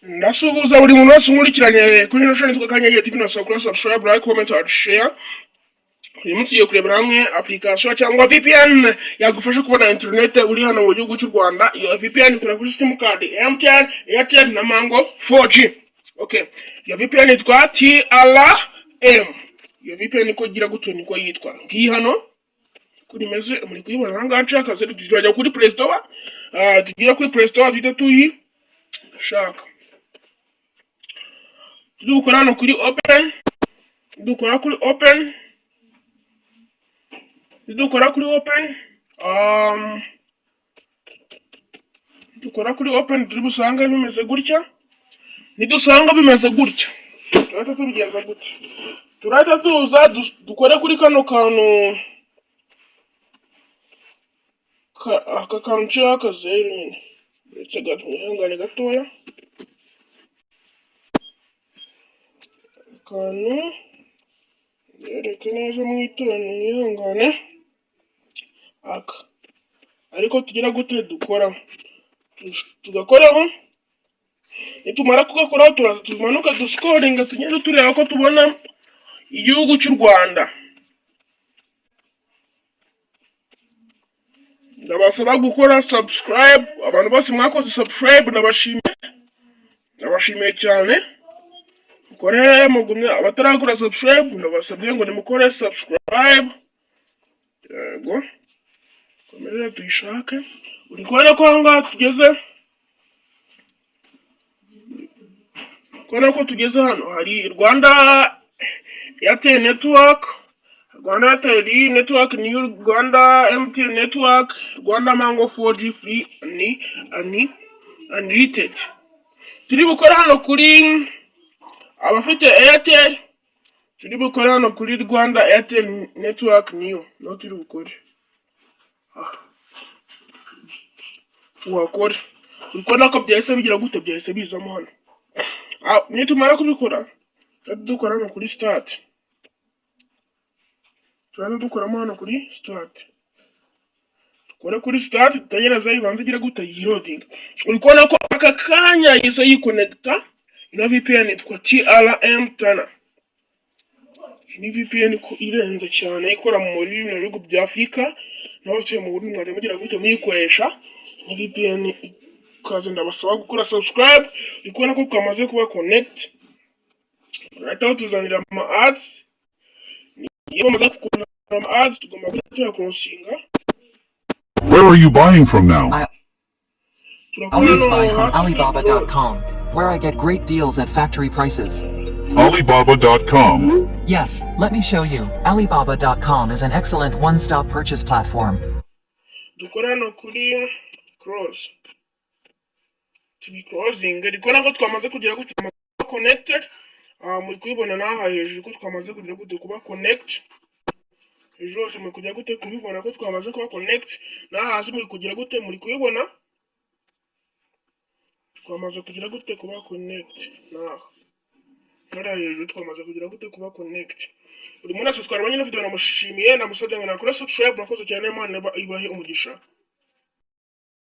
Ndasuhuza buri muntu wese unkurikiranye kuri ino channel yitwa Kanyenyeri TV. Nasaba kuri subscribe, like, comment and share. Uyu munsi tugiye kurebera hamwe application cyangwa VPN yagufasha kubona internet uri hano mu gihugu cy'u Rwanda. Iyo VPN ikora kuri SIM card MTN, Airtel na Mango 4G. Okay, iyo VPN yitwa TRM. Iyo VPN iko gira gutyo niko yitwa. Ngiyi hano kuri imeze, muri kuyibona aha ngaha. Nshaka turajya kuri Play Store, tugire kuri Play Store duhite tuyishaka. Turi gukora hano kuri open, dukora kuri open, dukora kuri open, dukora kuri open, turi busange bimeze gutya. Nidusanga bimeze gutya, turahita tubigenza gutya. Turahita tuza dukore kuri kano kantu, aka kantu nshyiraho akazeru nyine. Uretse gato, mwihangane gatoya, akantu yereke neza, mwitonde, mwihangane. Aka ariko tugira gute? Dukoraho, tugakoraho. Nitumara kugakoraho, turaza tumanuka, duscrollinga, tugende tureba ko tubona igihugu cy'u Rwanda. Ndabasaba gukora subscribe. Abantu bose mwakoze subscribe, ndabashimiye, ndabashimiye cyane. Mukore, mugumye. Abatarakora subscribe, ndabasabye ngo nimukore subscribe. Yego, komeze tuyishake. Uri kubona ko aha ngaha tugeze, kubona ko tugeze hano hari Rwanda Airtel Network, Rwanda Airtel Network, New Rwanda MTN Network, Rwanda Mango 4G Free ni ani unlimited. Turi bukore hano kuri abafite Airtel, turi bukore hano kuri Rwanda Airtel Network New, no turi bukore. Tuhakore. Uri kubona ko byahise bigira gute? Byahise bizamo hano. Nitumara kubikora, turahita dukora hano kuri start, turahita dukoramo hano kuri start, dukore kuri start, dutegereze ibanze igire gute? Yiloading. Uri kubona ko aka kanya yahise yiconnecta. Ino VPN yitwa TRM Tana. Iyi ni VPN ko irenze cyane, ikora muri bino bihugu bya Afurika. N'abatuye mu Burundi mwajya mugira gute? Muyikoresha. Iyi ni VPN ikaze. Ndabasaba gukora subscribe. Uri kubona ko twamaze kuba connect. Urahita batuzanira ama ads. Iyo bamaze kukuzanira ama ads, tugomba guhita tuyacrossinga. Where are you buying from now? I Turakora always hano buy from hafi. Alibaba.com, where I get great deals at factory prices. Alibaba.com. Yes, let me show you. Alibaba.com is an excellent one stop purchase platform. Dukora hano kuri close, tubiclosinge. Uri kubona ko twamaze kugera gute? Kuba connected. Muri kubibona n'aha hejuru ko twamaze kugira gute? Kuba connect. Hejuru hose muri kujya gute? Kubibona ko twamaze kuba connect. N'aha hasi muri kugira gute? Muri kubibona twamaze kugira gute? Kuba connect. N'aha hariya hejuru twamaze kugira gute? Kuba connect. Buri muntu wese twarabonye ino video, namushimiye, namusabye ngo nakore subscribe. Murakoze cyane, Imana ibahe umugisha.